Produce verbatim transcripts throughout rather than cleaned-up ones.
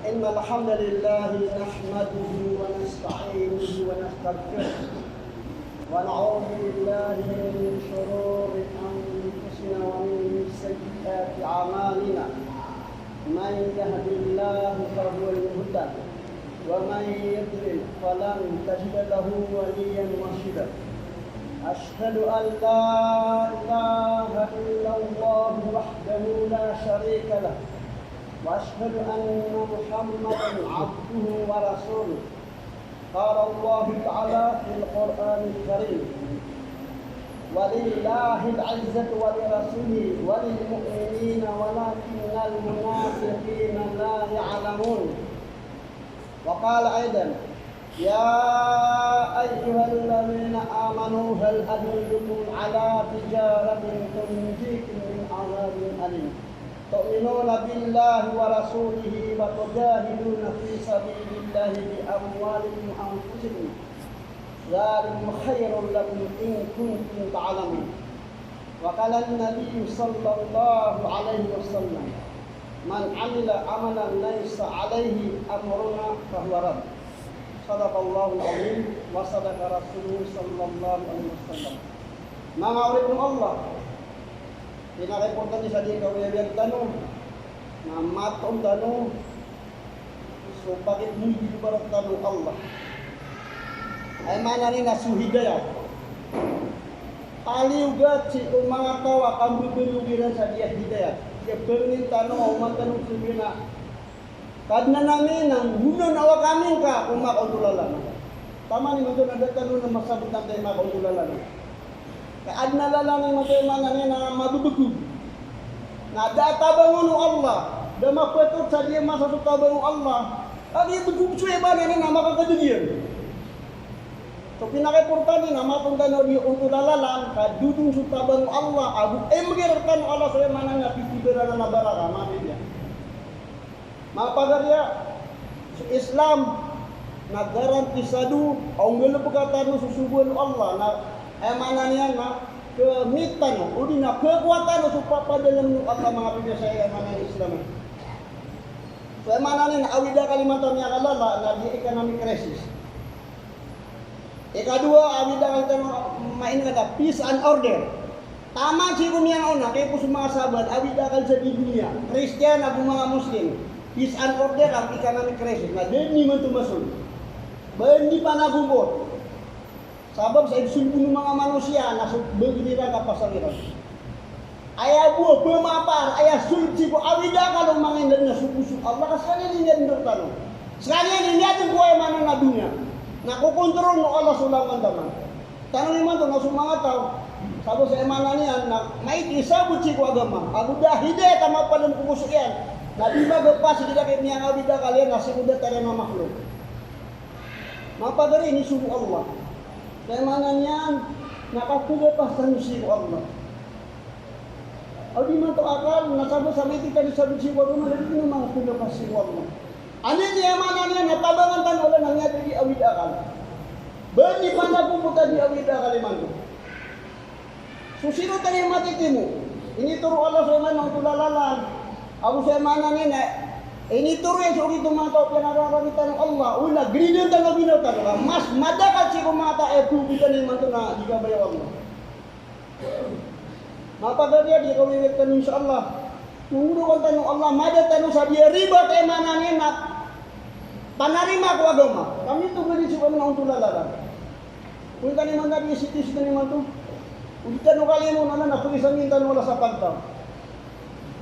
إن الحمد لله نحمده ونستعينه ونستغفره، ونعوذ بالله من شرور أنفسنا ومن سيئات أعمالنا. من يهد الله فهو المهتد، ومن يضلل فلن تجد له وليا مرشدا. أشهد أن لا إله إلا الله وحده لا شريك له، وأشهد أن محمدا عبده ورسوله. قال الله تعالى في القرآن الكريم: ولله العزة ولرسوله وللمؤمنين ولكن المنافقين لا يعلمون. وقال أيضا: يا أيها الذين آمنوا هل أدلكم على تجارة تنجيكم من عذاب أليم. تؤمنون بالله ورسوله وتجاهدون في سبيل الله بأموالكم وأنفسكم، ذلكم خير لكم إن كنتم تعلمون. وقال النبي صلى الله عليه وسلم: من عمل عملا ليس عليه أمرنا فهو رد. صدق الله العظيم وصدق رسوله صلى الله عليه وسلم. Manga oripn o Allah, pinakaimportante sa di kawiyawiyan tano na matoon tano so pakipngigibarat tano o Allah. Aya maana niyan na so hidayat. Paliyogat sii ko manga taw a kambabalog iran sa di a hidayat. Aya bangnin tano a oman tano so gina Kadnan ami na nggonan a wakamin ka ko makaontolalana. Taman imanto na da tano na masabot antai makaontolalana. Ka adn a lalan imanto, aya maana niyan na mabebegog. Na da a tabang o Allah, da mapetot sa di a masa so tabang o Allah. Agi begog so, aya maana niyan na makakadeg iyan. So pinakaimportante na matoon tano di ontolalalan, ka dodon so tabang o Allah, ago imbgay rkano o Allah so, aya maana niyan na pipibaranan a baraka, maana niyan. Manga pagariya, so Islam na garantisado a onggalbka tano so sogoan o Allah, na aya maana niyan na kemit tano, odi na kekuwatan tano so papadalm o Allah, manga pagariya, sa aya maana niyan Islam. So aya maana niyan na awid a akal imanto a miyakalala na di economic crisis. Ikadowa, awid a akal tano, main ka na peace and order. Taman sii ko miyangaona, kagiya ko so manga sahabat, awid a akal sa di doniya, Kristiyan ago manga Muslim. Peace and order ago economic crisis. Na da dn imanto masold. Ba dn di panagombot. Sabap sa isold o manga manosiya na so bagr iran ka pasang iran. Aya bo a pamapar, aya sold sii ko awid a akal o manga inda na so poso o Allah, ka skaniyan i miyadn rktano. Skaniyan i miyadn ko, aya maana niyan, a doniya. Na kokontrol o Allah so langowan taman. Tano imanto na so manga taw, sabap sa, aya maana niyan na, maito i sabot sii ko agama, ago da a hidayat a mapalm ko poso iyan, na di magapas igira ka miyangawid a akal iyan na sii ko datar iyan a makhlok. Manga pagari, inisogo o Allah. Aya maana niyan na kapagapas tano sii ko Allah. Aw di man to akal, na sabap sa maito i sabot sii ko agama, na di tano manga pagapas sii ko Allah. Aya maana niyan na tabangan tano o Allah na miyatay di awid a akal. Ba di panagombot a di awid a akal imanto. So sii roo tano matitimo. Initoro o Allah so aya maana na ontolalalan. Ago so aya maana niyan na initoro iyan so oripn o manga taw a piyakararamita o Allah. Oway na gridn tano, ginawa tano ka mas madakl sii ko manga taw a aya pagogoi tano imanto na di kabaya o Allah. Mapagari a di kawiyawiyan tano, insha Allah. Tongorakan tano o Allah, mada tano sa di a riba, aya maana niyan na panarima ko agama. Ka mitogalid sii ko agama na ontolalalan. Oway tano imanto a di sii, sii tano imanto. O di tano kalimo na, na pagizangin tano o Allah sa pagtaw.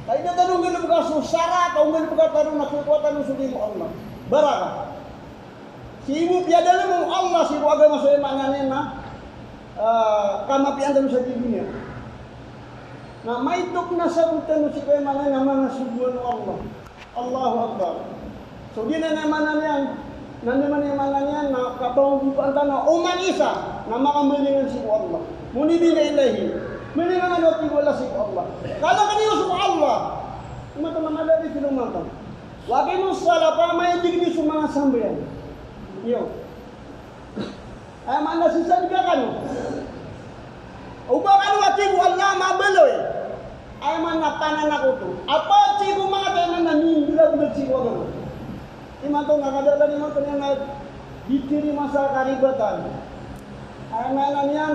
Ka aya tano nggalbka so sara, ka nggalbka tano na kokowa tano so limo o Allah. Baraka. Sii bo piyadalm o Allah sii ko agama so aya maana niyan na, ah, kamapiyaan tano sa doniya. Na maito pn a sabot tano sii ko aya maana niyan na manga sogoan o Allah. Allahu Akbar. So giyanan i maana niyan, na andamanaya i maana niyan na kapangogopaan tano a oman isa na makamalingana sii ko Allah. Munibina ilayhi. Malingana o tig o Allah sii ko Allah. Kalkn iyo so Allah. Imanto na mala di tano imanto. Wa aqimus salah, pamaindg niyo so manga sambayang iyo. Aya maana sii sa di kano. O ba kano a tig o Allah mabaloy. Aya maana na pananakoto. Apiya sii ko manga taw a aya maana na minggalblag sii ko agama. Imanto na kadaklan imanto niyan na di tiyarima sa karibatan. Aya maana niyan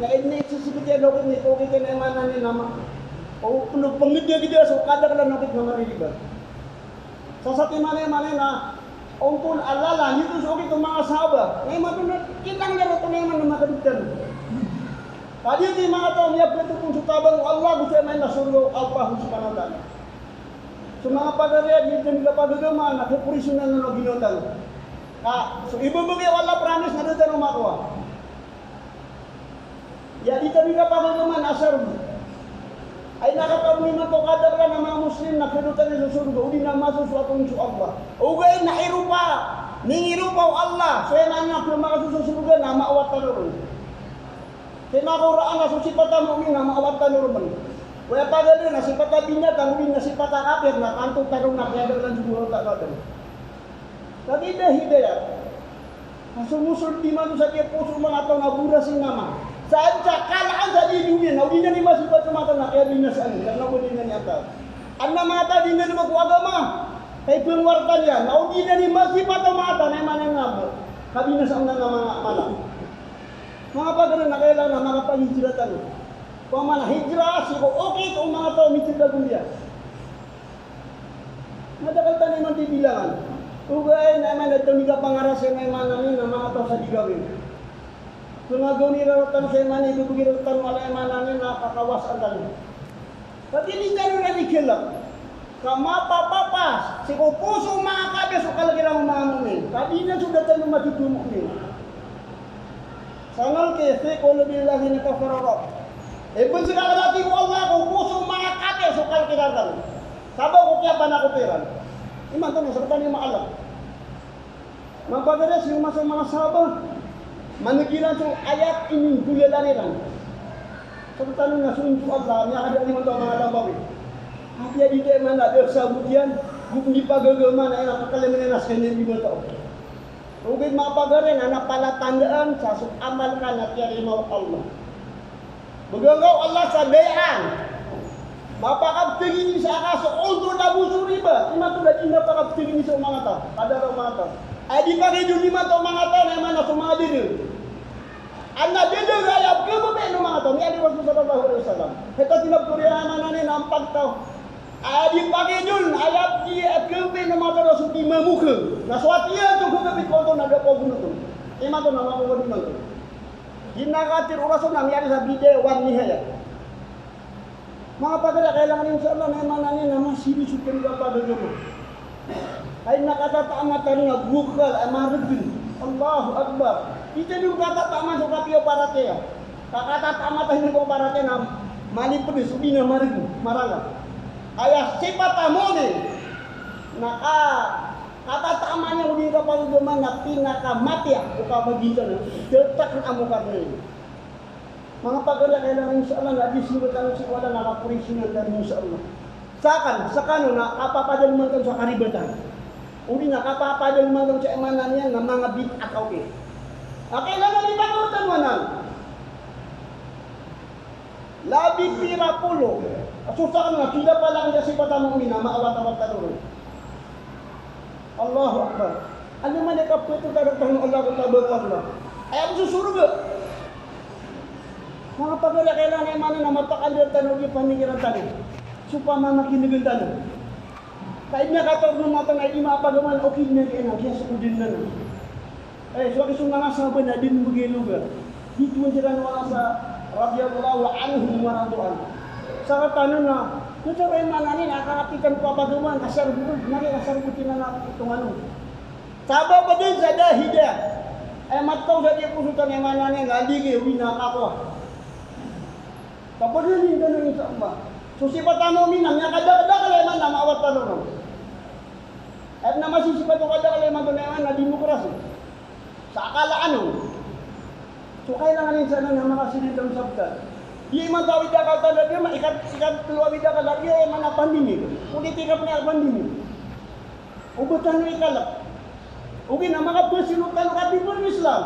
na aya dn i sisibit iyan a okit na okit iyan, aya maana niyan na ma-, o pn-, pngdagda so kadaklan o okit na maririba. Sa satiman, aya maana niyan na ontol a lalan, giyoto so okit o manga sahaba. Na imanto na kitang iyan oto na aya maana niyan na makadagdag. Ka di ti manga taw a miyaptotol so tabang o Allah, go so aya maana niyan na sorga o Allah subhanahu wa ta'ala. So manga pagari a di tano kapagagama na kokorisyonan o ginawa tano. Ka so ibebegay o Allah promise na da tano makowa. Aya di tano kapagagama na asar. Aya na kapamoniman ko kadaklan a manga Muslim na khadotan iyan so sorga, odi na masosoat on so Allah. Ogaid na iropa, mingiropa o Allah so aya maana niyan na pmakasosoat so sorga na maawat tano ron. Sii ko Qur'an na so sipat a mu'min na maawat tano ron. Aya pagari na sipat a binatang, odi na sipat a kafir na tanto tano na kiyadaklan so ginawa tano. Kagiya da hidayat. Na so mosold imanto sa kiyaposo o manga taw na boras i nama. Sa adn sa kalaan sa di doniya na odi niyan i masipat so manga taw na kiyabinasaan iyan, karna odi niyan i atal. Adn a manga taw a di niyan i makowa agama. Kay pngowartan iyan na odi niyan i masipat so manga taw na aya maana niyan na kabinasaan iyan a manga mala. Manga pagari na kailangan na makapaghijra tano. Opama na hijra sii ko okit o manga taw a mitharo a gombiya. Madakl tano imanto i bilangan. Ogaid na aya maana niyan na di tano kapangarasay na aya maana niyan na manga taw sa di gawii. Pangagawii rktano sa aya maana niyan, ibebegay rktano o Allah aya maana niyan na kakawasaan tano. Ka di tano na di khalk. Ka mapapapas sii ko poso o manga kafir so kalk iran o manga mu'min. Ka di na so da tano matitho mu'min. Sanulqi fi qulubil ladhina kafarul ru'b. Ibnsgak a, tig o Allah, ko poso o manga kafir so kalk iran. Sabap ko kiyapanakot iran. Imanto na sktano i maalk. Manga pagari, sii ko masa o manga sahaba, maneg iran so ayat, ininggolalan iran. Sktano na so inonta o Allah, miyakadaan imanto a manga labawi. Apiya di tano aya maana na da sabot iyan, go di pagagama na aya na kakalmn iyan na skaniyan di matao. Ogaid manga pagari na, na palatandaan sa so amal ka na tiyarima o Allah. Bgan ka o Allah sa dayaan. Mapakaptgn iyan sa aka so ontol a bo so riba. Imanto na di mapakaptgn iyan sa manga taw. Kadar o manga taw. Aya di pagidon imanto o manga taw na aya maana so manga dada. Adn a dada a aya pkhababayaan o manga taw. Miyaaloy o Rasul sallallahu alaihi wasallam. Hita tinabto iyan a aya maana niyan na ampag taw. Aya di pagidon, aya di pkhababayaan o manga taw na so di mamokha. Na so ati iyan so khababay ko ontol na da ko gonot on. Imanto na mamokha imanto. Giya na katharo o Rasul na miyaaloy sa Bidayah wan Nihayah. Manga pagari, kailangan, insha Allah, na aya maana niyan na masiriyo so tano a pagagama. Aya na katataman tano na bokal a margn. Allahu Akbar. Di tano katataman so kapiya o paratiyaya. Ka katataman tano ko paratiyaya na malipd so di na margn, marangka. Aya sipat a mu'min na ka Katataman iyan ko di kapagagama na pinakamapiya o kabagitan, datar a mokar na iyan. Manga pagari, kailangan, insha Allah, na di sii tano sii ko Allah na kaporisyonan tano, insha Allah. Sakan, sakano na kapapadalman tano sa karibatan. O di na kapapadalman tano sa aya maana niyan na manga bid'ah, okay. Na kailangan di tano tano anan. Labi pira polo a sosa na pira pala a sipat a mu'min a maawat-awat tano ron. Allahu Akbar. Ano man i kapito tano o Allah ko tabarak wa ta'ala. Aya bo so sorga. Manga pagari, kailangan aya maana na mapakandar tano i pamikiran tano. So pamamakinegen tano. Ka aya di na katawan o manga taw na di mapagagama na okay na giyanan, kiyasokodan anan. Eh, so aki so manga sahabat na di mbgay lugar. Di tuwan siran o manga sa-, radiyallahu anhum wa radu anhu. Sa katano na, kata aya maana niyan na kapitan ko a pagagama, kasar bo, na kasar bo tinan a tongan on. Sabap a dn sa da hidayah. Aya mataw sa di posotan aya maana niyan na ligi, odi na kakowa. Kapadalin tano, insha Allah. So sipat a mu'min na miyakadakdakl aya maana na maawat tano ron. Aya na masisipat o kadakl aya maana na demokrasi. Sa akal a ano. So kailangan, insha Allah, na makasirita on sa btad. Di imanto a awid a akal tano, di ma-, ikat-, ikatlo a awid a akal, di aya maana pandemic. Politika pn a pandemic. O ba tano ikalk. Ogaid na makapasirot tano ka di bo Islam.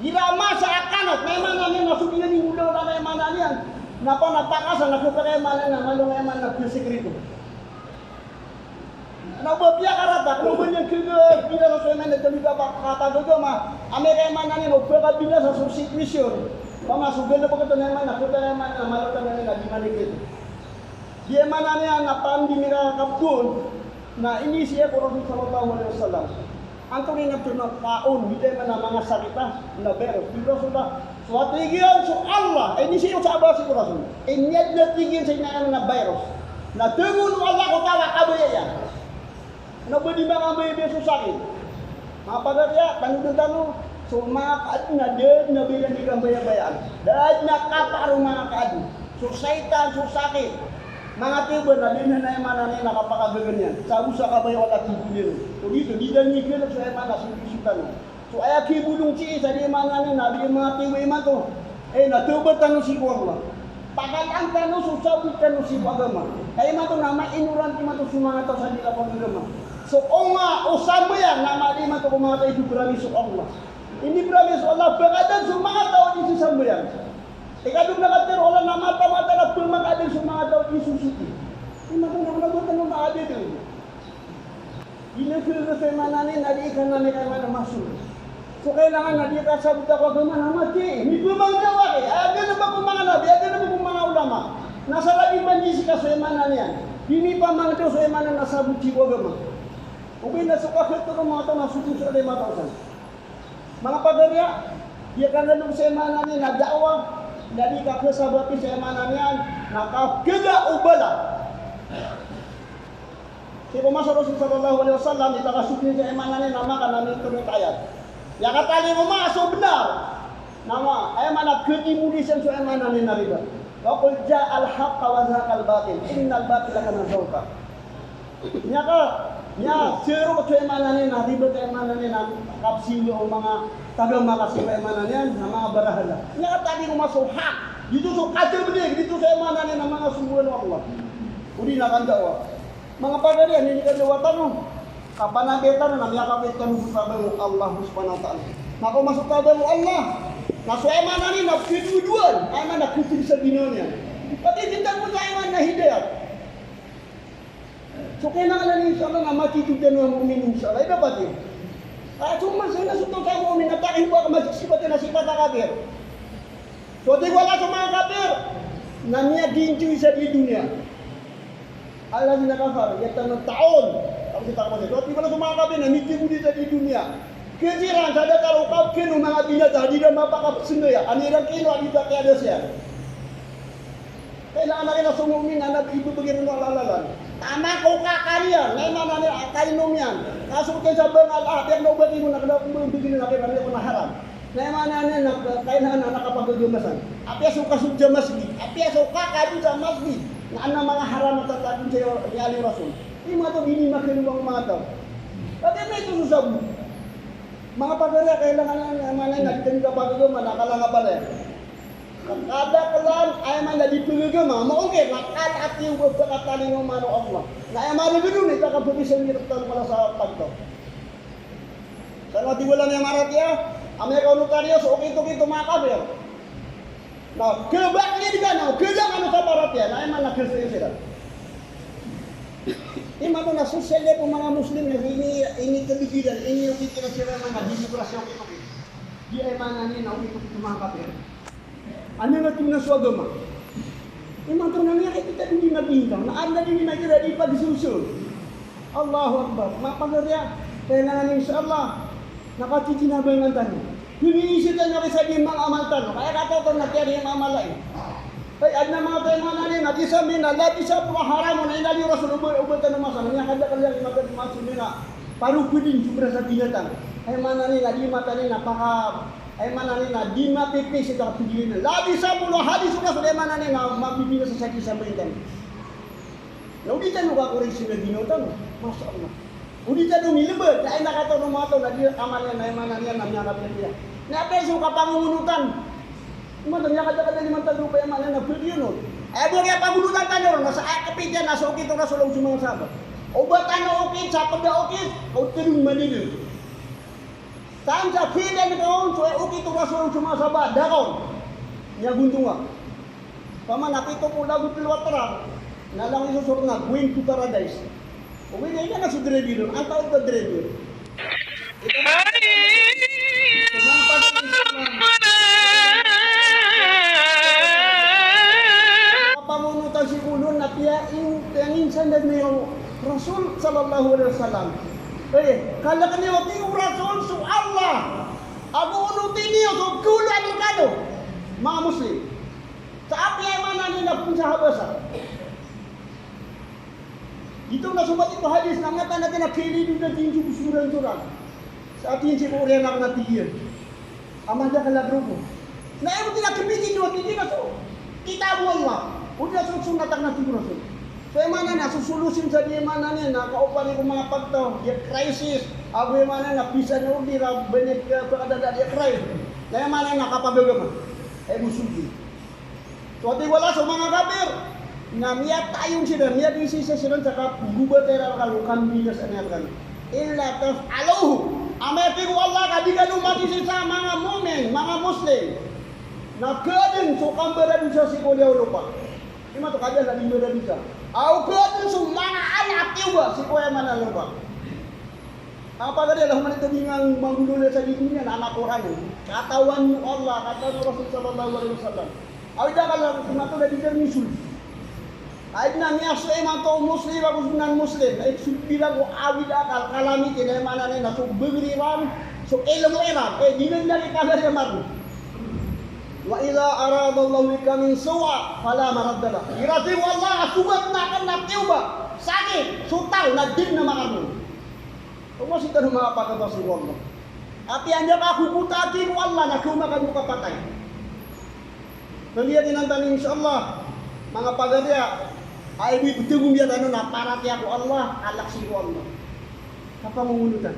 Igira a masa a kanat, na aya maana niyan na so di niyan inggolalan na aya maana niyan na panapakasan na khapakay aya maana niyan na malo aya maana niyan na psikriton. Na o ba piyakaratak, na o ba niyan khabinasa so aya maana niyan na tano di kapakagagama, amay ka aya maana niyan na o ba kabinasa so sitwasyon. Pama so galebek oto na aya maana, kota na aya maana, malotan na aya maana, di manikit. Di aya maana niyan na paan di mirakapon, na inisiyap o Rasul sallallahu alaihi wasallam. Antonaa i na piyakaon, di aya maana manga sakit a, na virus. Di Rasulullah, so a tig iyan so Allah, inisiyap o sahabat sii ko Rasul. Iniyad na tig iyan sa aya maana na virus. Na tig o Allah ko taw a kabaya iyan. Na ba di manga mbayabayaan so sakit. Manga pagariya, tanodan tano, so manga kaadn na da dn a ba iran di kambayabayaan. Da dn a kapar o manga kaadn. So saitan, so sakit. Manga tiyoba na da dn a aya maana niyan na kapakagaga niyan. Sa bo sa kabaya o Allah tiyoba niyan. So di, so di da dn ikalek so aya maana so, so tano. So aya kibolong sii sa di aya maana niyan na di manga tiyoba imanto. Eh, na tawbat tano sii ko Allah. Pakalaan tano so sabot tano sii ko agama. Ka imanto na mainoran imanto so manga taw sa di kapagagama. So onga o sambayang na mala imanto ko manga taw i di promise o Allah. Inipromise o Allah, pakaadn so manga taw a di sambayang. Ikadowa na katharo o Allah na mata-mata na pmakaadn so manga taw a di sosoti. Imanto na kna bo tano na adn. Di na khakhasa aya maana niyan na di ka na, aya maana, masol. So kailangan na di ka sabot ko agama na mati. Mipamangdaw aki. Aya dn a ba ko manga nabi, aya dn a ba ko manga ulama. Na sa lagid man di sii ka so aya maana niyan. Di mipamangdaw so aya maana na sabot sii ko agama. Ogaid na so kakhataw o manga taw na so, so, so, so, Manga pagariya, di ka na log sa aya maana niyan na da'wah, na di ka khasabapi sa aya maana niyan na kakhada o bala. Sii ko masa o Rasul sallallahu alaihi wasallam, di ka kasokni sa aya maana niyan na maka na minturut ayat. Iyakatalingoma so bnar. Na ma, aya maana khadimolisan so aya maana niyan na riba. Wa qul ja'al haqqa wa zahaqal batil, innal batila kana zahuqa. Miyaka, miyatharo ko so aya maana niyan na riba, aya maana niyan na kapsiwa o manga taga makasin, aya maana niyan na manga barahala. Miyakatalingoma so haq, giyoto so katharo, giyoto so aya maana niyan na manga somowaan o Allah. Odi na kanda'wah. Manga pagariya, ini kanda'wah tano. Kapanambayaan tano na miyakapit tano so tabang o Allah subhanahu wa ta'ala. Na ko maso tabang o Allah, na so aya maana niyan na pkhadowa-dowaan, aya maana na pkhatharo sa ginawa niyan. Pati di tano sa aya maana na hidayat. So kailangan iyan, insha Allah, na matitho tano a mu'min, insha Allah. Ida pati. Ah, so masa na so taw a mu'min na takibo a masisipat iyan a sipat a kafir. So tig o Allah so manga kafir, na miyaginjoy sa di doniya. Alladhina kafaru yatamatta'un. Kagiya takibo sa, so tig o Allah so manga kafir na miyaginjoy sa di doniya. Kagiya siran sa datar o kawkin o manga binatang a di iran mapakapsmbaya. An iran kino a di ta kiyada siya. Kailangan a kina so mu'min na ibabagay ron o Allah lalan. Taman ko kakariyan, na aya maana niyan a kainom iyan. Kasoten sa bangal a, apiya kna o ba kainom na kna o ba kainom na kna o ba kainom na haram. Na aya maana niyan na kailangan a kapagagama san. Apiya so kasod sa masgit, apiya so kakadn sa masgit. Na adn a manga haram a tatadn sa aya ni Ali Rasul. Imanto di niyan makalowang o manga taw. Apiya maito so sabot. Manga pagariya, kailangan a aya maana niyan na di tano kapagagama na kalang a palaya. Kadaklan, aya maana di pagagama, maokit, na kala a tiyoba, pakatalingoma o Allah. Na aya maana roo na ipakapagisa niyan rktano kala sa pagtaw. Sa na di wala niyan maratiyaya, amay ka o notaryo so okit-okit o manga kafir. Na khabakli di ka na, khalang ano sa paratiyaya, na aya maana na khasayan siran. Imanto na sosyal iyan ko manga Muslim na ini, ini kabibiran, ini okit-okit siran na demokrasi okit-okit. Di aya maana niyan na okit-okit o manga kafir. Ano na tig na so agama. Imanto na miyakikita di mabintang, na adn a di mabintang, di pagsusun. Allahu Akbar. Manga pagariya, kailangan insha Allah, na katitinabangan tano. Piniisi tano kisa di manga amal tano. Kaya kataw tano na kiyari manga amal ai. Kay adn a manga taw aya maana niyan na di sa mina, labisa polo haramun, aya inaloy o Rasul, o ba, o ba tano masama, miyakadakl iyan, miyakadakl iyan, parokodin, sobra sa binatang. Aya maana niyan na di mata niyan na paka Aya maana niyan na di mapipiya sa kapagilay na. Labisa polo hadis o Rasul, aya maana niyan na mabibinasa sa di sambayan tano. Na o di tano kakorek sa ginawa tano. Masha Allah. O di tano milbad, na aya na katawan o manga taw na di amal iyan, aya maana niyan na miyakapiliya. Na apiya so kapangongonotan. Imanto miyakadakadakl imanto a grupo, aya maana niyan na piliyon on. Aya bo a kiyapangonotan tano ron, na sa aya kapit iyan na so okit o Rasul ago so manga sahabat. O ba tano okit, sa pd a okit, o tadong manilin. Taan sa pilan ka on, so okit o Rasul so manga sahabat, da ka on. Miyagontonga. Pamana pito polo ago tlo a trak, na langon isosorot na going to paradise. Ogaid na aya na so driver on, antaa oto a driver? Kapamonotan sii ko oloan na piya in-, piyanginsan dn o Rasul sallallahu alaihi wasallam. Eh, kalkn iyo, tig o Rasul, so Allah ago onoti niyo so khaoloan rkano, manga Muslim. Sa apiya aya maana niyan na pn sa habasa. Giyoto na so mataan ko hadis na mataan a tig iyan a kailay dn a tig iyan so bsoran soran. Sa tig iyan sii ko oriyan akn a tig iyan a madakl a grupo. Na aya mataan a khabitiyawa tig iyan a so kitab o Allah, odi na so sunnat akn a tig o Rasul. So aya maana niyan, so solution sa di aya maana niyan na kaopanan ko manga pagtaw, di a crisis, ago aya maana niyan na peace and order a ba niyan kapakadada, di a crisis. Na aya maana niyan na kapagagama. Aya bo so di So tig o Allah, so manga kafir na miyatayon siran, miyadisisa siran sa kapagobatan iran rkano, kambinasaan iran rkano. Illa taf'aluhu. Amay tig o Allah ka di kano madisisa, manga mu'min, manga Muslim, na kaadn so kambaradosa sii ko liyawaw o lopa. Imanto kaadn a di mbaradosa. Aw kaadn so manga ala a tiyoba sii ko aya maana a lopa. Manga pagari, ala oman i tabingan manggolawla sa giyangkoto a Qur'an, katawan o Allah, katawan o Rasul sallallahu alaihi wasallam. Awid a kala ko imanto na di ka misol. Ay na miyasowa imanto o Muslim ago so non-Muslim, ay so bilang o awid a akal, calamity, na aya maana niyan na so bagr iran, so ilmo iran, eh, di na nila kikala sa marno. Wa idha aradallahu biqawmin su'an fala maradda lah. Igira tig o Allah a sogat na akn a tiyoba, sakit so taw, na di na makarno. Oman sii tano mapakabasa ko Allah. Apiya anda ka kobota, tig o Allah, na khaoma kano kapatay. Kagiya di nan tano, insha Allah, manga pagari a, ay bo i btad o mbiya tano na paratiyaya ko Allah, kalk sii ko Allah. Kapamomonotan.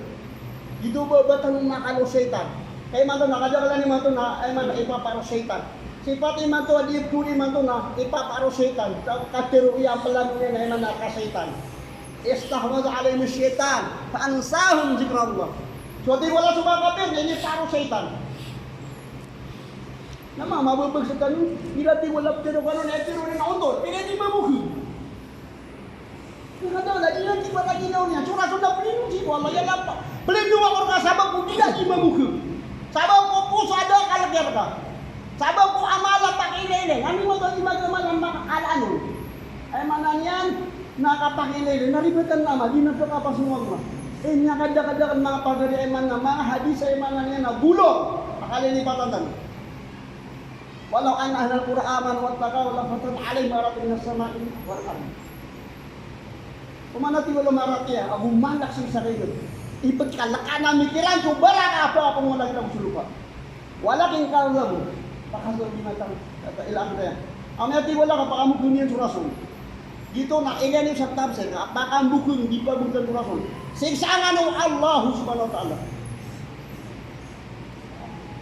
Giyoto ba, ba tano makalo shaytan. Ka imanto na kadaklan imanto na, ay man, ipaparo shaytan. Sipat imanto a di puri imanto na ipaparo shaytan. Ka, katharo iyan a plano niyan na aya man na ka shaytan. Istahwadha alayhimush shaytan fa ansahum dhikrallah. So tig o Allah, so manga kafir na iniparo shaytan. Na mama, mababag sa tano, igira tig o Allah ptharo kano na itharo niyan a ontol, pira di mamokhag. Kadaklan, igira tig o Allah, ginawa niyan so Rasul na plindong sii ko Allah, ya Allah, plindong ako rka sabap ko di ka di mamokhag. Sabap ko poso a da a kalk iyan rka. Sabap ko amal a pakiilaylay. Anda imanto a di mag-amal a makakalaan on. Aya maana niyan na kapakiilaylay, na ribat a amal, di na pkapasang o Allah. Eh, miyakadakadakl, manga pagari, aya maana, manga hadis, aya maana niyan na bolong a kalilipatan tano. Walaw anna ahlal qura amanu wattaqaw lafatahna alayhim barakatin minas samai wal ard. Oman a tig o Allah, maratiya ago malak sii sa kaigan. Ipkalk anan a mikiran so baraka a pangapangona kiran ko lopa. Walakin kadhabu, fakadhabahum ila akhirih. Amay a tig o Allah ka pakamokhagn iyan so Rasul. Giyoto na ilaya niyo sa tafsir, ka pakamokhagn, di pagotan ko Rasul, siksaan o Allah subhanahu wa ta'ala.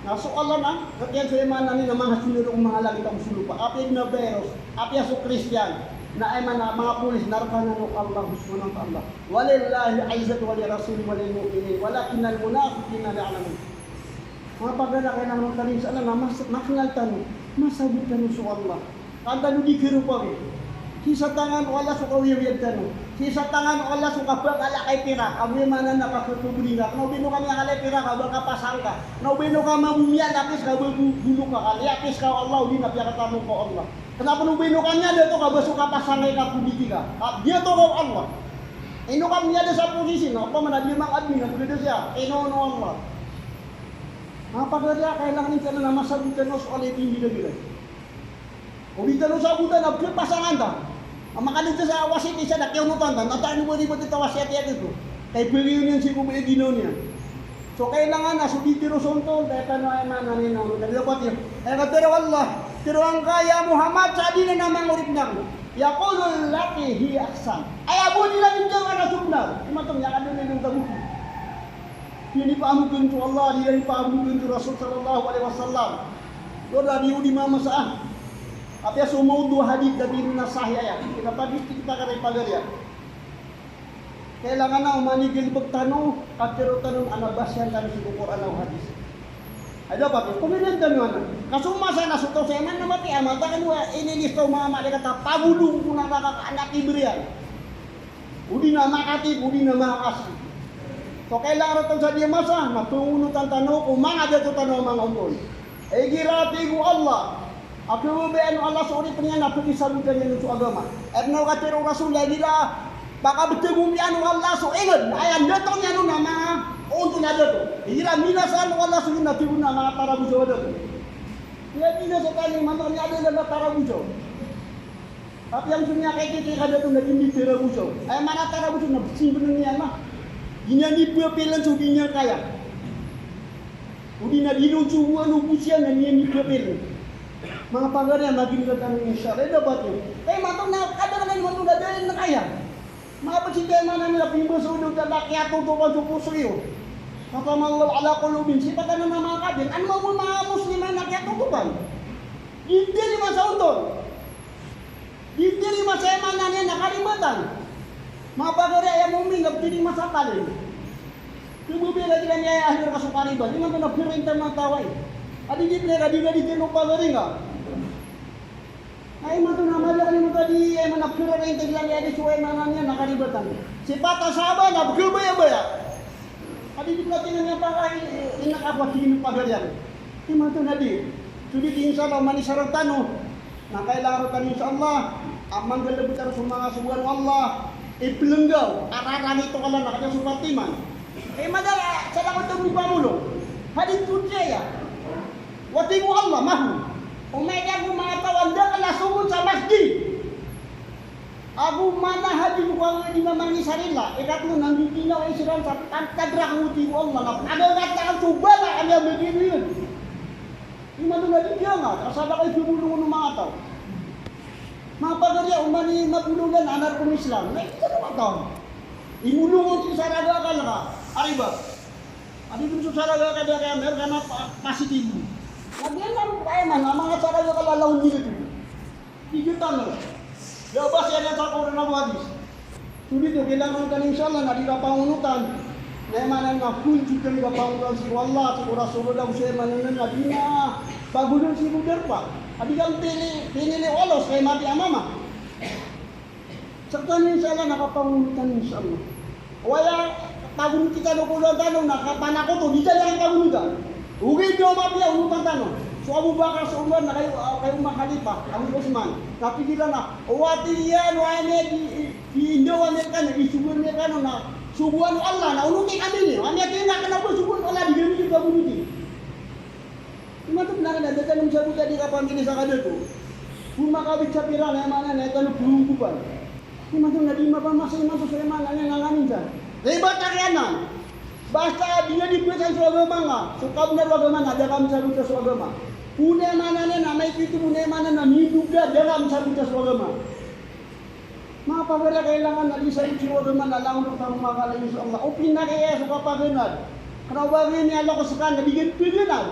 Na so Allah na, kagiya so aya maana niyan na manga sonaro ko manga langit ago so lopa, apiya di na virus, apiya so Kristiyan, na aya maana manga polis, na rk anan o Allah subhanahu wa ta'ala. Walillahil izzatu walirrasulihi walil mu'minin, walakinnal munafiqina la ya'lamun. Manga pagari, kailangan tano, insha Allah, na mas-, maknal tano, masabot tano so Allah. Ka an tano di kharopaki. Sii sa tangan o Allah so kawiyawiyag tano. Sii sa tangan o Allah so kapakala ka i pirak, ago aya maana na kakhakobriran ka. Kna o ba ino ka miyakala i pirak ka ba kapasang ka. Kna o ba ino ka mambo miyalapis ka ba bo-, bolok ka, ka liyapis ka o Allah, odi na piyakatamok ka o Allah. Kna pn o ba ino ka miyadato ka ba so kapasang ka i kakobriti ka. Ka giyoto ka o Allah. Ino ka miyada sa posisi na, opama na di manga admin na, bgada siya, ino, ino Allah. Manga pagari, kailangan tano na masabot tano so Allah i pimbilabilan. O di tano sabotan a pkhapasangan ta. A makadn sa wasiyat isa na kiyaonotan ta, na taan o ba di ba di ta wasiyat iyan oto. Ka ibgay niyan sii ko ba ginawa niyan. So kailangan a so di tiro sontol, kaya tano aya maana niyan na, kaya dapat iyan. Aya katharo o Allah, tharo angka ya Muhammad sa adn a manga oripn ako. Yaqulu lillati hiya ahsan. Aya bo niyan initaro na so bnar. Imanto miyakadn iyan on kabok. Di niyan pamokhagn so Allah, di niyan pamokhagn so Rasul sallallahu alaihi wasallam. Oto a di o di mamasa. Apiya so mawdu a hadith na di na sahih aya. Kna pagari, kna pagari, pagari aya. Kailangan na oman i galbk tano, katharo tano, ana basiyan tano sii ko Qur'an ago hadith. Ay dapat, kominan tano anan. Ka so masa na so taw sa iman na mati, a mataan o inilista o manga malaikat a pagolong ko naraka ka anak i bariyan. O di na makatip, o di na makakasi. So kailangan rktano sa di masa na pangonotan tano ko manga dato tano a manga ontol. Igira tig o Allah a kababayaan o Allah so oripn iyan na pakisabotan iyan on so agama. Aya pn a katharo o Rasul a igira pakabtagompiyan o Allah so ingd, aya ndato niyan on a manga ontol a dato. Igira minasaan o Allah so ingd na tig on a manga tarabosaw a dato. Aya minasaan imanto niyan a dato na tarabosaw. Apiya so miyakaikikay ka dato na di niyan tarabosaw. Aya maana tarabosaw na psimbnn iyan na. Di niyan ipapiln so di niyan kaya. O di na di ron so boan o bos iyan na di niyan ipapiln. Manga pagari a maginggatan, insha Allah, dapat iyo. Kay imanto na kadaklan imanto na da niyan kaya. Manga psitay maana niyan na pimbasaw daw na kiyatotopan so poso iyo. Khatamallahu ala qulubihim. Sipatan a manga kafir. Ano mambo manga Muslim a kiyatotopan? Di dn masa ontol. Di dn masa aya maana niyan na karibatan. Manga pagari, aya mu'min na di dn masa talin. Khababayaan iran aya ahli rka so karibat. Imanto na pira inta manga taw ai. Adi di pira di na di dn o pagari nga. Ay, imanto na mala, imanto di, aya maana pira inta gila aya di so aya maana niyan na karibatan. Sipat a sahabat na bkhabayabaya. Adi di pira di na niyan pagari, ina ka pagari pagari iyan. Imanto na di. So di, insha Allah, oman i sarat tano. Na kailangan rktano, insha Allah, a manggalbk tano so manga sogoan o Allah, iplnggaw, a rarangit o Allah na kaya so Fatima. Aya madakl a salakaw tano pamolong. Hadith qudsi aya. Wa tig o Allah, mahu. Oman i ago manga taw a ndakl a somold sa masjid. Ago mana hadith ko a di na mangisarila, ikatlo na di ginawa siran sa pantag rakn o tig o Allah, na panagangat akn so bala a miyabagay niyan. Imanto na di kiyangat, ka sadaka i pmolongon o manga taw. Manga pagari, oman i mabolongan a anak o Islam. Na ito na manga taw. Imolongon so saraga ka laka, ariba. Adi dn so saraga ka da kaya mer ka na pa-, pasitibo. Na di anan ko kaya man, a manga saraga ka lalaw nila ito. Di gitano. Da bas iyan sa Qur'an ago hadith. So di to, kailangan tano, insha Allah, na di kapangonotan. Na aya maana na kunjug tano kapangonotan sii ko Allah, sii ko Rasulullah, ago sii, aya maana na di na pagodan sii ko darpa. A di kan pinili, pinili o Allah, sii mati a mama. Sktano, insha Allah, na kapangonotan, insha Allah. Oway a pagonotan tano ko Allah tano na kapanakoto, di tano kapagonotan. Ogaid na mapiya onotan tano. So Abu Bakar, so Umar na kayo, kayo manga khalifa, ago so Uthman. Na pikiran na, o ati iyan, o aya di, di, di ndaw ami kano, di sogoan ami kano na sogoan o Allah, na onoti kami niyo. Ami ati na kna bo sogoan o Allah, di kami di pagonoti. Imanto na kna da tano msabot a di kapamili sa kadato. Bo makawit sa piran, aya maana na aya tano pnggopan. Imanto na di mapamasa, imanto so aya maana niyan na nganin sa. Ribat a kiyanan. Basta di niyan di pzasan so agama nga. So kabnar o agama na da ka msabot sa so agama. Pun aya maana niyan na maito, pun aya maana na mindog da, da ka msabot sa so agama. Manga pagari, kailangan na di sabot so agama na langon o tano makala, insha Allah. O pinakaya so kapaganad. Kna o ba niyan lako ska na di gn paganad.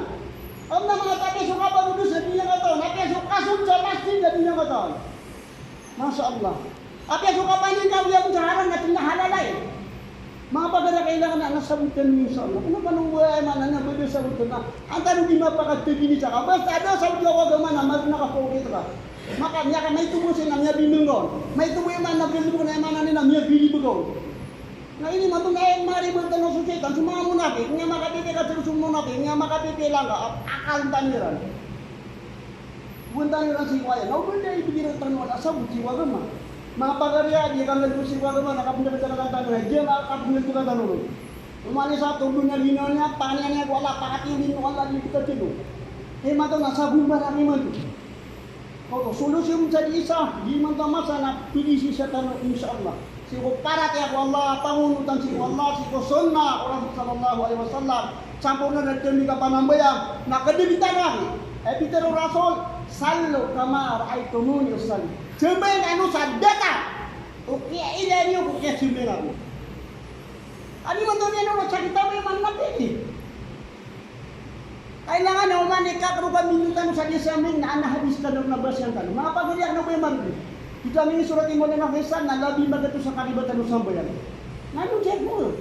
Anda manga tabi so kapagodos na di niyan katawan. Apiya so kasold sa masjid na di niyan katawan. Masha Allah. Apiya so kapaningkawiya on sa haram na di niyan halal ai. Manga pagari, kailangan na, na sabotan, insha Allah. Kna pn o ba aya maana niyan ba da sabotan na. Antaa o di mapakatagini sa ka. Basta da sabot ko agama na, mas na kapagodos ka. Maka, miyaka, maito bo sii na miyabimanggaw. Maito bo aya maana na galbk na aya maana niyan na miyabiribagaw. Na ini mato na aya maribatan o so shaytan, so manga munafik, niyan makabibigay ka so munafik, niyan makabibigay langka, a-, akal tano iran. Buwan tano iran sii ko aya, na o ba da ibgay rktano a sabot sii ko agama. Manga pagari a, di ka nggalbk sii ko agama, na kapnggalataan tano, na di a kapnggalataan tano. Oman i sato, o ba na ginawa niyan, pangniyan iyan ko Allah, pakatindin ko Allah, di kita tino. Imanto na sa gombar a imanto. Oto, solusyon sa di isa, di man ta masa na pag-isa-isa tano, insha Allah. Sii ko paratiyaya ko Allah, pangonotan sii ko Allah, sii ko sunnah o Rasul sallallahu alaihi wasallam. Samporna na dn di kapanambayang, na kadagitana. Aya pitharo o Rasul, "Sallu kama ra'aytumuni usalli." Sambayang kano sa datar o kiyailay niyo ko kiyasambayang ako. Adi man to niyan o sa kitab iman na pwede. Kailangan na oman i katharo ka mino tano sa di sambayang na adn a hadis tano na basiyan tano. Manga pagari, kna o ba iman. Ito ami i sorat i Maulana Faisal na labi magatos a karibatan o sambayang. Na ano diyan ko?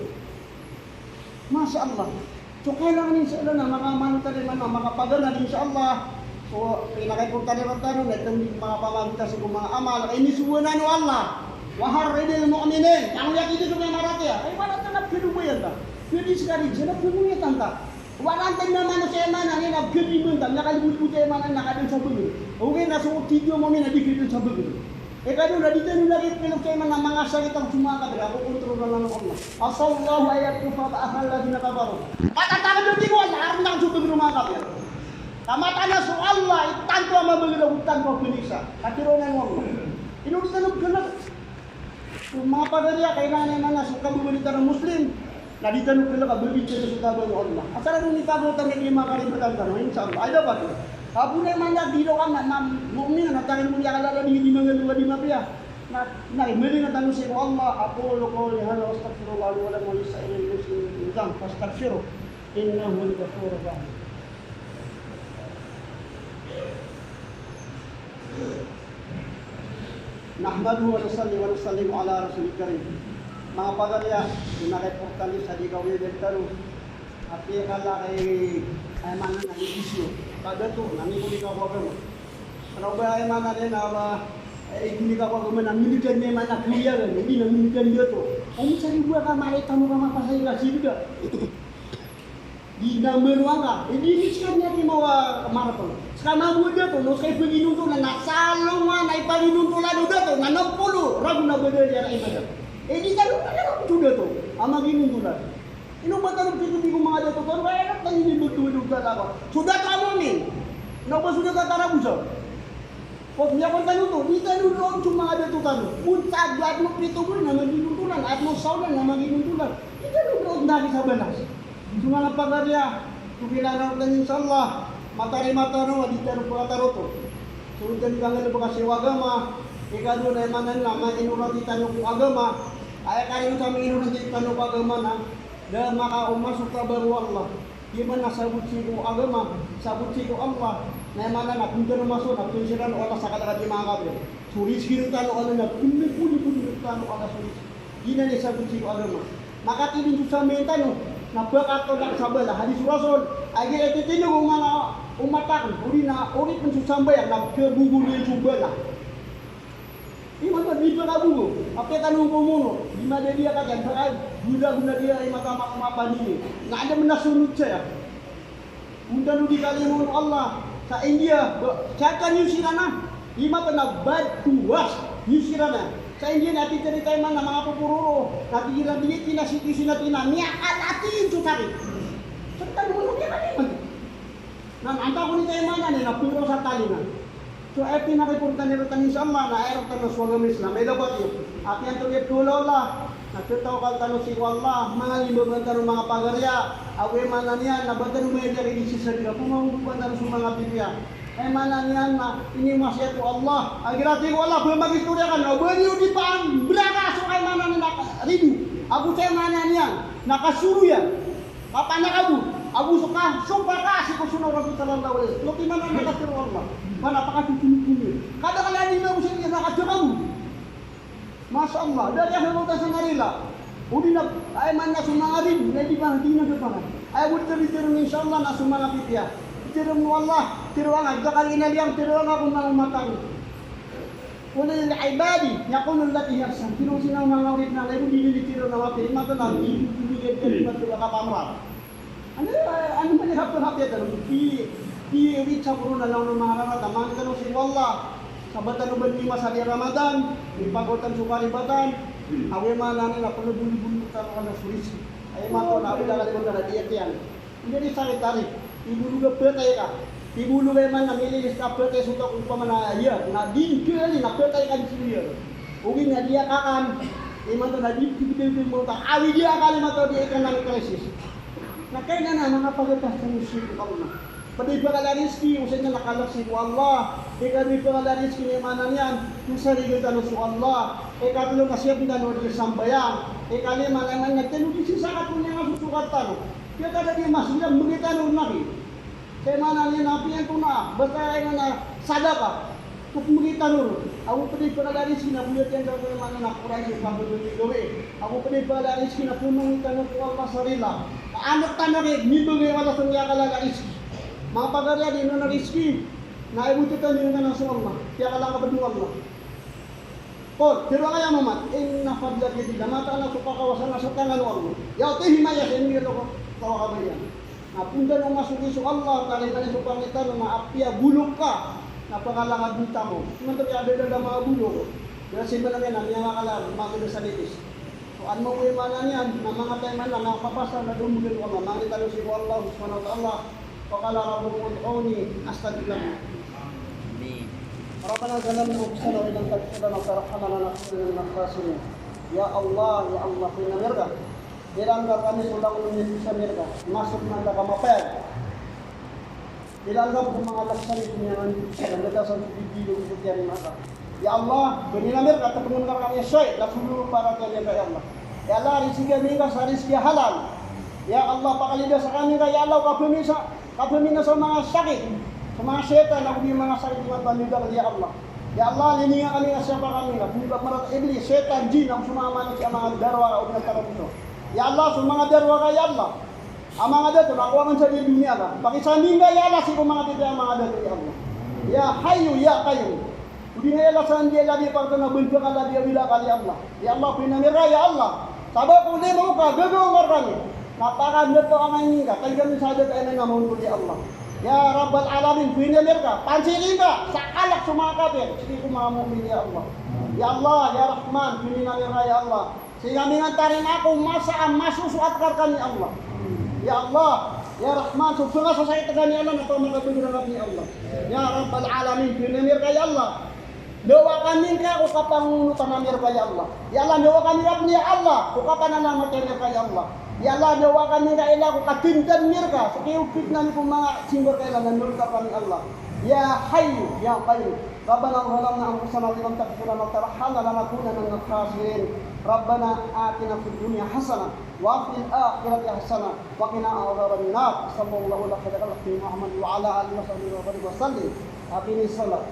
Masha Allah. So kailangan, insha Allah, na makaamano tano iman na makapaganad, insha Allah. So pinakaimportante rktano na ito makapamanggita sii ko manga amal a inisogoan o Allah. Wa harridil mu'minin. Aya kiyatharo o maratiyaya, ay, wala ta na pkhadobayan ta. Pwede skaniyan, sa na pkhadobayan ta. Wala ta na manosiya, aya maana niyan na pkhadobayan ta, na kalibotbot, aya maana niyan na kadn sa bagr. Ogaid na so titho o mu'min na di kadn sa bagr. Ikadowa na di tano lagid pkhailay, aya maana niyan na manga sakit a so manga kafir, a kokontrolan o Allah. Asallahu an yakuffa ba'sal ladhina kafaru. Mataan a di ko Allah a rnda so bagr o manga kafir. Ka mataan a so Allah i tanto a mabagr ago tanto a pnisa. Katharo o Allah. Ino di tano pkhailay. So manga pagari a kailangan, aya maana, so kababaloy tano a Muslim na di tano pkhailay ka babaloy tano so tabang o Allah. Asar a ron i pagari tano, di makaribatan tano, insha Allah. Ay, dapat. Ago na, aya maana, di ron ka na, na mu'min na tangin mo di akala di, di mangalowa, di mapiya. Na, na, mbalingan tano sii ko Allah. Aqulu qawli hadha wa astaghfirullaha li wa lakum wa lisa'iril muslimin min kulli dhanb fastaghfiruh, innahu huwal ghafurur rahim. Nahmaduhu wa nusalli wa nusallimu ala rasulil karim. Manga pagari a, di na kay portali sa di kawiyag tano. Apiya kala kay, aya maana niyan na isyu. Ka dato, na migolika ko agama. Kna o ba, aya maana niyan na ba, eh, igolika ko agama na minigan, aya maana, kawiyag, na minigan dato. Oman sa di ba ka malay tano ka mapasay ka sii ka. Di na mbaroan ka, eh, di niyan skaniyan di mawa marapal. Ska mambo dato, na ska ipaginontolan, na salongan a ipaginontolan o dato na npolo ragon a badal iyan a ibadat. Eh, di tano na so dato a maginontolan. Ino ba tano pkhailay ko manga dato tano, kaya na tano di btowado ka. So dato a mu'min na o ba so dato a taragosa. Pag miyakon tano oto, di tano doon so manga dato tano. Pon sa adn o pito bolong na maginontolan, adn o saolan na maginontolan. Di tano doon dagi sa balas. So manga pagari a, so kailangan tano, insha Allah, matarima tano a di tano pkataro oto. So di tano kanggalbka sii ko agama, ikadowa na, aya maana niyan na, ma-ignorante tano ko agama. Aya kailangan sa ma-ignorante tano ko agama na da makaoma so tabang o Allah. Di man na sabot sii ko agama, sabot sii ko Allah. Na aya maana na pn tano maso na pn siran o Allah sa kala ka di manga kafir. So rizki rktano o Allah na pn, pn, pn rktano o Allah so rizki. Giyanan i sabot sii ko agama. Makatindg so sambayang tano na pkatolak sa bala. Hadis o Rasul, a giya ititindg o manga omat akn, odi na oripn so sambayang na pkhabogoran so bala. Imanto di pkhabogo, apiya tano bo mono, di madadi a katan, pkhabogo na di a imanto a mapamili. Na anda man a sonod saya. Onta no di kalimo o Allah sa India, ba, sa kaniyo siran a, imanto na bad to worse niyo siran a. Sa India na titiri tayo man a manga popororo, na titiri na di tina siti sina tina, miyakalatin so sakit. Sa tano man miyakalatin. Na antaa kon i, aya maana niyan na puro sa talinga. So aya pinakaimportante rktano, insha Allah, na aya rktano so agama Islam, aya dapat iyo. Apiya anto di pkhaolaola, na ptawakal tano sii ko Allah, manga limbaban tano manga pagari a, ago aya maana niyan na ba tano mayadi a kidisisa di ka, pmanggogopan tano so manga pipiya. Aya maana niyan na inimasiyat ko Allah, a igira tig o Allah, ba mag-istorya ka na, ba niyo di pambraka so, aya maana niyan na rido, ago so, aya maana niyan na kasoroyan. Kapanakabo, ago so ka, so pakasi ko sunnah o Rasul sallallahu alaihi wasallam. Lotiman a makatharo o Allah. Mana pakatotolog ko niyan. Kadaklan iyan na bo sii niyan na kadakabo. Masha Allah, da a kiyalotan sa narila. Odi na, aya maana so manga rido, na di pa, di na da pa. Aya bo di tano, insha Allah, na so manga pipiya. Titiro o Allah, tiro angka, da a kiyalotan, tiro angka ko manga omat akn. Qul lil ibadi yaqulu allati hiya ahsan. Tiro sii ko manga oripn a, lagid o di titiro na mapiri, imanto na di, di, di, di, di, di, di, kapamra. Ano, ano man i hapon-hapon tano, di, di, di sa poro na langon o manga rarata, mangni tano sii ko Allah. Sabaad tano ba di masa di Ramadan, di pagotan so karibatan, ago aya maana niyan na pnggolgol tano a so rizki. Aya maana na, odi na kalimo tano di atiyan. Ino di sakit ari, ibolog a phatay ka. Ibolog a, aya maana, mililis ka phatay so taw ko pamana iya, na di kali na phatay ka di sii iya. Ogaid na di a kakan, imanto na di, di, di, di, di, mo ta, awi di a kali, imanto di economic crisis. Na kailangan na manga pagatas tano sii ko Allah. Pd i pagala rizki, osaden na kalk sii ko Allah. Ikado i pagala rizki na aya maana niyan, na sarigan tano so Allah. Ikatlo na siyapn tano di sambayang. Ikalima na aya maana niyan, tano di sii zakat ko niyan a sosokat tano. Kiyatadadi mas niyan, mbgay tano ron aki. Sa aya maana niyan na apiya antonaa, basta aya maana sadaka. Ko mbgay tano ron. Ago pd i pagala rizki na boyatiyan tano ko aya maana na Qur'an, so pagdodon i gawii. Ago pd i pagala rizki na pmangni tano ko Allah sa rila. Ka andak tano ki, mimbgay o Allah so miyakala a rizki. Manga pagari a di na rizki. Na aya bo titaniyan tano so Allah. Kiyakala ka pd o Allah. Qul, tharo angkaya Muhammad, inna fadli biyadillah, mataan a so kakawasa na sa tangan o Allah. Yu'tihi man yasha, inibgay rkaniyan so kabaya niyan. Na pn tano masoki so Allah, taman iyan so pangni tano na apiya bolok ka, na pakalangan dn tano. Imanto kiya da da manga bolok. Dn sa imanto kiya na miyakala, manga da sa litis. So, an mo imanan iyan, na manga taw iyan na mapapasad na dn bolok o Allah, manga tano sii ko Allah subhanahu wa ta'ala. Wa qala rabbukum ud'uni astajib lakum. Amin. Rabbana zalamna anfusana wa in lam taghfir lana wa tarhamna lanakunanna minal khasirin. Ya Allah, ya Allah, pn a mirka. Iran ka kami so langon o miyatosa mirka. Masok na da ka mapayag. Iran ka bo manga laksan i dunya na anda ka sa bibilo ko tiyari maka. Ya Allah, pn a mirka, tpngon ka rkami so ay, na so lolo para tiyari ka, ya Allah. Ya Allah, rizki ami ngka sa rizki a halal. Ya Allah, pakalibasa kami ngka, ya Allah, kapamisa Kapamina so manga sakit, so manga setan, ago di manga sakit, manga pamidal, ya Allah. Ya Allah, lininga kami ka siyapa kami ka, pmibak marat iblis, setan, jin, ago so manga manosiya a manga darowaka o manga tarabito. Ya Allah, so manga darowaka, ya Allah. A manga dato, na kowa man sa di doniya ka. Pakisambing ka, ya Allah, sii ko manga titi a manga dato, ya Allah. Ya Hayyu, ya Qayyum. Odi na ya Allah, sa anda i labi a parto na bnta ka labi a wila ka, ya Allah. Ya Allah, pn a mirka, ya Allah. Sabap ko limo ka, gagaw ka rkami. Na pakandato angka ini ka, kay kami sa da ka ini nga maon ko, ya Allah. Ya Rabbal Alamin, pn a mirka, pansiki ngka sa kalk so manga kapir, sii ko manga mu'min, ya Allah. Ya Allah, ya Rahman, pn a mirka, ya Allah. Sii kami nga tarima ko masa a masosoat ka rkami, ya Allah. Ya Allah, ya Rahman, so pngasasakit kami, ya Allah, na pamakabagr kami, ya Allah. Ya Rabbal Alamin, pn a mirka, ya Allah. Ndawa kami ngka ko kapangonotan a mirka, ya Allah. Ya Allah, ndawa kami rkami, ya Allah, ko kapanalamat a mirka, ya Allah. Ya Allah, ndawa kami ngka, ya Allah, ko katindg a mirka, so kiyopitan ko manga simbar ka, ya Allah, na nolta kami, ya Allah. Ya Hayyu, ya Qayyum. Rabbana zalamna anfusana wa in lam taghfir lana wa tarhamna lanakunanna minal khasirin. Rabbana atina fid dunya hasanah wa fil akhirati hasanah wa qina adhaban nar. Sallallahu ala khairi khalqihi Muhammad wa ala alihi wa sahbihi wa barik wa sallim. Aqimis salah.